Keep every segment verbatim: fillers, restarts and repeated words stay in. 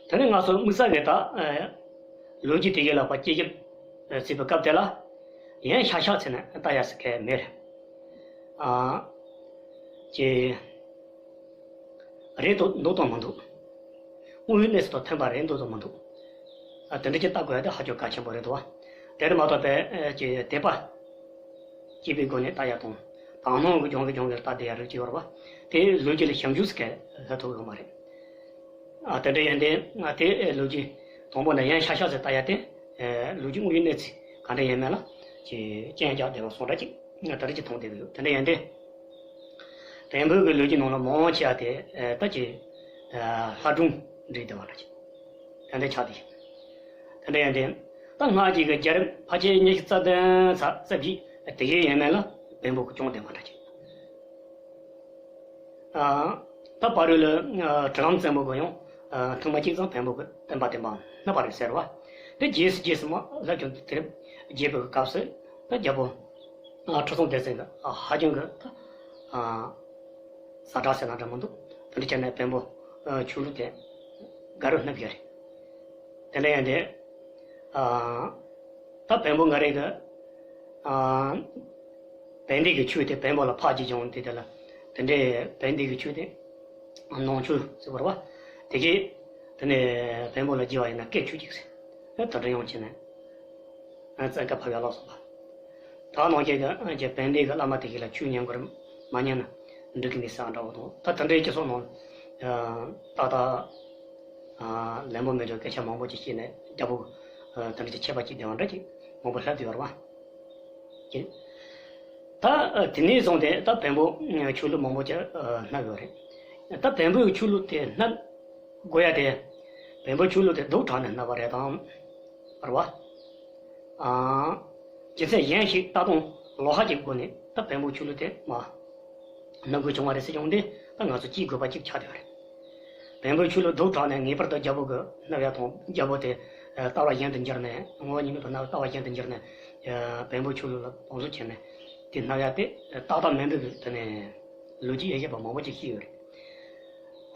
དེ་ནས་ང་ཚོ་དམིགས་བསལ་གྱི་ད་ལོ་རྒྱུས་དེ་གའི་ལ་ཕར་སྐྱེ་ཁྱབ་བྱེད་པའི་སྐབས་དེ་ལ་ཡང་ཤག་ཤག་བྱས་ནས་ལྟ་ཡག་ཟེར་མཁན་མེད། ཨ། ཅེས་རེད་འདུག་འདུག་དང་མི་འདུག་དངོས་ཡོད་གནས་ཚུལ་དང་མཐུན་པ་རེད་འདུག་དང་མི་འདུག་ཨ། དེ་འདྲ་ཅིག་ལྟ་དགོས་ཡ་དེ་ཧ་ཅང་གལ་ཆེན་པོ་རེད་འདུག་བ། དེ་རེད་མ་གཏོགས་པའི་ཨ་ཅེ་དད་པ་སྐྱེས་པའི་སྒོ་ནས་ལྟ་ཡ་དང་། དག་སྣང་གི་སྦྱོང་གི་སྦྱོང་གི་ལྟ་བསྡད་ཡ་རིགས་ཅིག་ཡོད་རེད་བ། དེ་ལོ་རྒྱུས་ལ་ཞིབ་འཇུག་ཟེར་མཁན་ལ་ཐུག་ཡོད་མ་རེད། ཨ། དེ་འདྲ་ཡིན་དུས་ང་དེ་ལོ་རྒྱུས་དང་པོ་ནས་ཡང་ཤག་ཤག་ཟེར་ལྟ་ཡ་དེ། ཨ། ལོ་རྒྱུས་དངོས་ཡོད་གནས་ཚུལ་ག་འདྲ་ཡིན་མིན་ལ་ཅིག་རྐྱེན་རྒྱག་བསྡད་པ་སོང་འདྲ་ཅིག་ང་ད་རེས་ཅིག་མཐོང་བསྡད་ཀྱི་ཡོད། དེ་འདྲ་ཡིན་དུས། བོན་པོའི་གི་ལོ་རྒྱུས་ནང་ལ་མང་ཆེ་བ་དེ་ཨ་ད་ཅིག་ཨ་ལྷ་སྒྲུང་འབྲི་བསྡད་པ་འདྲ་ཅིག་དེ་འདྲ་ཆགས་བསྡད་ཡོད། དེ་འདྲ་ཡིན་དུས་ད་སྔ་རྗེས་ཀྱི་རྒྱལ་རབས་ཕལ་ཆེར་ཉི་ཤུ་རྩ་བདུན་ཙམ་རྩ་བཞི་དེ་གའི་ཡིན་མིན་ལ་བོན་པོ་གི་སྐྱོང་བསྡད་པ་འདྲ་ཅིག་ཨ། ད་བར་དུ་ལ་ཨ་གྲི་གུམ་བཙན་པོ་གི་ཡང་ཨ་ཐེངས་མ་གཅིག་ཙམ་བོན་པོ་གི་བསྟན་པ་བསྟན་པ་བསྣུབས་པ་རེད་ཟེར་བ། དེ་རྗེས་སུ་རྗེས་སུ་མ་ལྷག་ཀྱང་དེ་རབས་རྒྱས་པའི་སྐབས་སུ་ད་རྒྱལ་པོ་ཨ་ཁྲི་སྲོང་ལྡེ་བཙན་གྱིས་ཨ་ཧ་ཅང་གི་ད་ཨ་ཟ་དྲག་ཟེར་ན་འདྲ་མི་འདུག་དེ་འདྲ་བྱས་ནས་བོན་པོ་ཨ་ཆོས་ལུགས་དེ་ག་རུ་བསྣུབས་ཡོད་རེད། དེ་འདྲ་ཡིན་དུས་ཨ་ད་བོན་པོ་ང་རང་གི་ཨ་བན་དེ་གི་ཆོས་དེ་བོན་པོ་ལ་ཕར་རྒྱུད་སྦྱངས་དེ་དེ་ལ་དེ་འདྲའི་བན་དེ་གི་ཆོས་དེ་ནང་ཆོས་ཟེར་བ་རེད་བ། དེ་གིས་དེ་ནས་བོན་པོ་ལ་རྒྱུད་པ་ཡིན་ན་སྐད་ཆོས་ཅིག་ཟེར། ཨ་དེ་འདྲ་ཡང་བྱས་ནས་ཨ་བཙན་སྐབས་ཕ་བས་ལོག་སོང་བ། ད་ནང་བཞིན་གྱི་ཨ་ཀྱི་བན་དེ་གི་བླ་མ་དེ་གི་ལ་ཆོས་ཉན་དགོས་རེད། མ་ཉན་ན་འགྲིག་གི་མེད་ཟེར་བ་འདྲ་བོ་དང་། ད་དེ་འདྲའི་སྤྱི་ཚོགས་ནང་ཨ་ཏག་ཏག་ཨ་ལན་པོ་མེད་པའི་སྐད་ཆ་མང་པོ་ཅིག་བཤད་ནས་རྒྱལ་པོ་ཨ་དེ་འདྲ་ཅིག་ཆད་པ་ཅིག་བསྡད་པ་འདྲ་ཅིག་མང་པོ་སླེབས་བསྡད་ཡོད་རེད་བ། ཀྱེ། ད་ཨ་དེ་ནས་བཟུང་སྟེ་ད་བོན་པོ་ཨ་ཆོས་ལུགས་མང་པོ་ཅིག་ཨ་བསྣུབས་ཡོད་རེད། ད་བོན་པོའི་ཆོས་ལུགས་དེ་བསྣུབས་དགོས་ཡ་དེ་བོན་པོའི་ཆོས་ལུགས་དེ་སྡུག་དྲགས་ནས་བསྣུབས་པ་རེད་དམ། རེད་བ། ཨ། རྒྱུ་མཚན་གཞན་ཞིག་ལྟ་སྟངས་ལོགས་ཀ་ཅིག་སྒོ་ནས་ད་བོན་པོའི་ཆོས་ལུགས་དེ་མར་བསྣུབས་དགོས་བྱུང་བ་རེད་ཟེར་བྱུང་དུས་ད་ང་ཚོ་ཅིག་དགོས་པ་ཅིག་ཆགས་བསྡད་པ་རེད། བོན་པོའི་ཆོས་ལུགས་སྡུག་དྲགས་ནས་ངེས་པར་དུ་རྒྱལ་པོ་གིས་བསྣུབས་ཡ་དང་། རྒྱལ་པོ་དེ་ཨ་ལྟ་བ་གཞན་དུ་འགྱུར་ནས། ངོ་བོ་ཉིད་མེད་པར་སྣང་བའི་ལྟ་བ་གཞན་དུ་འགྱུར་ནས། ཨ་བོན་པོའི་ཆོས་ལུགས་ལ་དམ་བཟུང་བྱས་ནས་དེ་བསྣུབས་ཡ་དེ་ཏག་ཏག་མིན་འདུག་གི་དེ་ནས་ལོ་རྒྱུས་དབྱེ་ཞིབ་པ་མང་པོ་ཅིག་བཤད་ཡོད་རེད།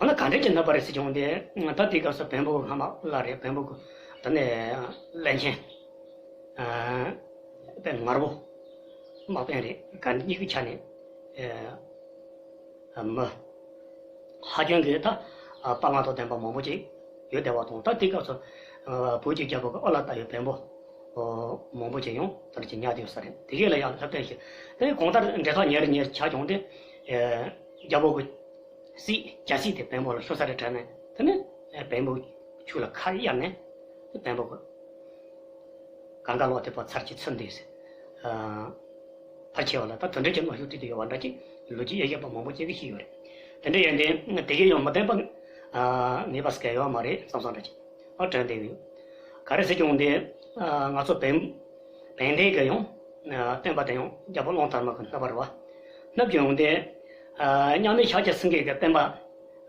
འོ་ན་ག་འདྲ་ཅིག་བསྣུབས་པ་རེད་ཟེར་བྱུང་དུས་ད་དེའི་སྐབས་སུ་བོན་པོ་གི་སྔ་མ་བླ་རེད། བོན་པོ་གི་དེ་ནས་བློན་ཆེན། ཨ་དཔོན་ངར་པོ། དམག་དཔོན་རེད། ག་འདི་གཉིས་ཀྱི་ཆ་ནས་ཨ་མི་ཧ་ཅང་གི་ད་ཨ་དཔའ་ངར་དང་ལྡན་པ་མང་པོ་ཅིག་ཡོད་བསྡད་པ་དང་། ད་དེའི་སྐབས་སུ་ཨ་བོད་ཀྱི་རྒྱལ་པོ་གི་ཨོ་ལ་ལྟ་བའི་བོན་པོ་ཨོ་མང་པོ་ཅིག་ཡང་དེ་འདྲ་ཅིག་ཉར་བསྡད་ཡོད་ས་རེད། དེ་གས་ལ་ཡང་ལྷག་དོན་ཞིག་དེ་གང་ལྟར་འབྲེལ་ཐག་ཉེ་རུ་ཉེ་རུ་ཆགས་བྱུང་སྟེ། ཨ་རྒྱལ་པོ་གི་སྲིད་རྒྱལ་སྲིད་དེ་བོན་པོ་ལ་ཤོར་ས་རེད་དྲན་ནས། དེ་ནས་ཨ་བོན་པོ་ཆོས་ལ་ཁ་གཡར་ནས་བོན་པོ་གི་གང་ག་ལོག་དེ་པ་ཚར་གཅིག་ཚུར་འདུས་ཟེར། ཨ་ཕལ་ཆེ་བ་ལ་ད་དེ་འདྲ་ཅིག་གནོན་ཤུགས་སྤྲད་དེ་ཡོད་པ་འདྲ་ཅིག་ལོ་རྒྱུས་དབྱེ་ཞིབ་པ་མང་པོ་ཅིག་གིས་བཤད་ཡོད་རེད། དེ་འདྲ་ཡིན་དུས་དེ་གས་ཡང་མི་བདེན་པ་ཨ་ངེས་པ་ཟེར་མཁན་ཡོད་མ་རེད་བསམ་བསམ་འདྲ་ཅིག་ཨ་དྲན་བསྡད་ཡོད། ག་རེ་ཟེར་བྱུང་དུས་ཨ་ང་ཚོ་བོན་བོན་སྡེ་གི་ཡང་ཨ་བསྟན་པ་དེ་ཡང་རྒྱལ་པོ་གླང་དར་མ་གིས་བསྣུབས་པ་རེད་བ། བསྣུབས་བྱུང་དུས་ཨ་མཉམ་མེད་ཤཱཀྱ་སེང་གེ་གི་བསྟན་པ་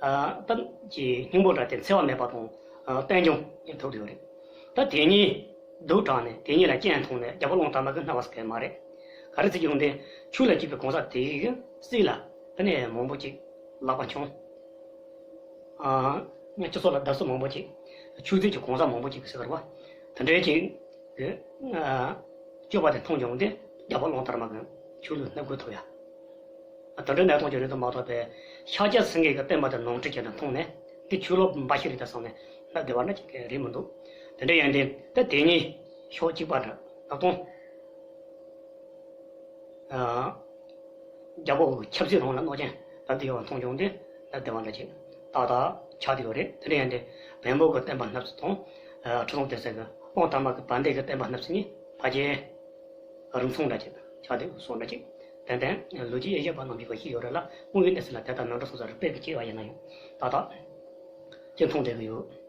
ཨ་ད་ཀྱི་སྙིང་པོ་འདྲ་དེ་འཚེ་བ་མེད་པ་དང་ཨ་བརྟན་འགྱུར་ཐོབ་ཡོད་རེད། ད་དེ་གཉིས་སྡུག་དྲགས་ནས་དེ་གཉིས་ལ་རྐྱེན་ཐུག་ནས་རྒྱལ་པོ་གླང་དར་མ་གིས་བསྣུབས་པ་ཟེར་མཁན་མ་རེད། ག་རེ་ཟེར་གྱི་ཡོང་དུས་ཆོས་ལ་སྐྱིད་པའི་གང་ཟག་དེ་གི་སྲིད་ལ་དེ་ནས་མང་པོ་ཅིག་ལག་པ་འཆང་། ཨ་སྤྱི་ཚོགས་ལ་བརྡབ་གསིག་མང་པོ་ཅིག་ཆོས་སྲིད་ཀྱི་གང་ཟག་མང་པོ་ཅིག་གི་ཟེར་བ་དེ་འདྲའི་ཅིག་གི་ཨ་སྤྱོད་པ་དེ་མཐོང་བྱུང་སྟེ་རྒྱལ་པོ་གླང་དར་མ་གིས་ཆོས་ལུགས་བསྣུབས་དགོས་ཐུག་ཡ། ཨ་དེ་འདྲའི་གནས་སྟངས་ཅིག་རེད་འདུག་མ་གཏོགས་པའི་ཤཱཀྱ་སེང་གེ་གི་བསྟན་པ་དེ་ནོར་འཁྲུལ་བྱས་ནས་མཐོང་ནས་འདི་ཆོས་ལུགས་འབའ་ཞིག་རེད་ད་བསམ་ནས་བསྣུབས་བསྡད་པ་འདྲ་ཅིག་རེད་མི་འདུག་དེ་འདྲ་ཡིན་དུས་ད་དེ་གཉིས་ཕྱོགས་གཅིག་པ་འདྲ་ད་གཏོང་། ཨ་རྒྱལ་པོ་གི་ཆབ་སྲིད་རང་ལ་གནོད་སྐྱོན་ལབ་བསྡད་ཡོད་པ་མཐོང་བྱུང་སྟེ་ལབ་བསྡད་པ་འདྲ་ཅིག་ཏག་ཏག་ཆགས་བསྡད་ཡོད་རེད། དེ་འདྲ་ཡིན་དུས་བོན་པོ་གི་བསྟན་པ་བསྣུབས་ཚུལ་དང་ཁྲི་སྲོང་ལྡེ་བཙན་གྱི་གླང་དར་མ་གི་བན་དེ་གི་བསྟན་པ་བསྣུབས་ཚུལ་གཉིས་ཕལ་ཆེར་རིམ་མཚུངས་འདྲ་ཅིག་ཆགས་བསྡད་སོང་འདྲ་ཅིག་ཏན་ཏན་ལོ་རྒྱུས་དབྱེ་ཞིབ་པ་རྣམས་ཀྱིས་ཤེས་ཡོད་རེད་ལ། དངོས་ཡོད་གནས་ཚུལ་ལ་དེ་ལྟར་མི་འདྲ་སོང་ས་རེད། དཔེ་གི་སྐྱེ་བ་ཡིན་ན་ཡང་ཏག་ཏག་ཅིག་མཐོང་བསྡད་ཀྱི་ཡོད།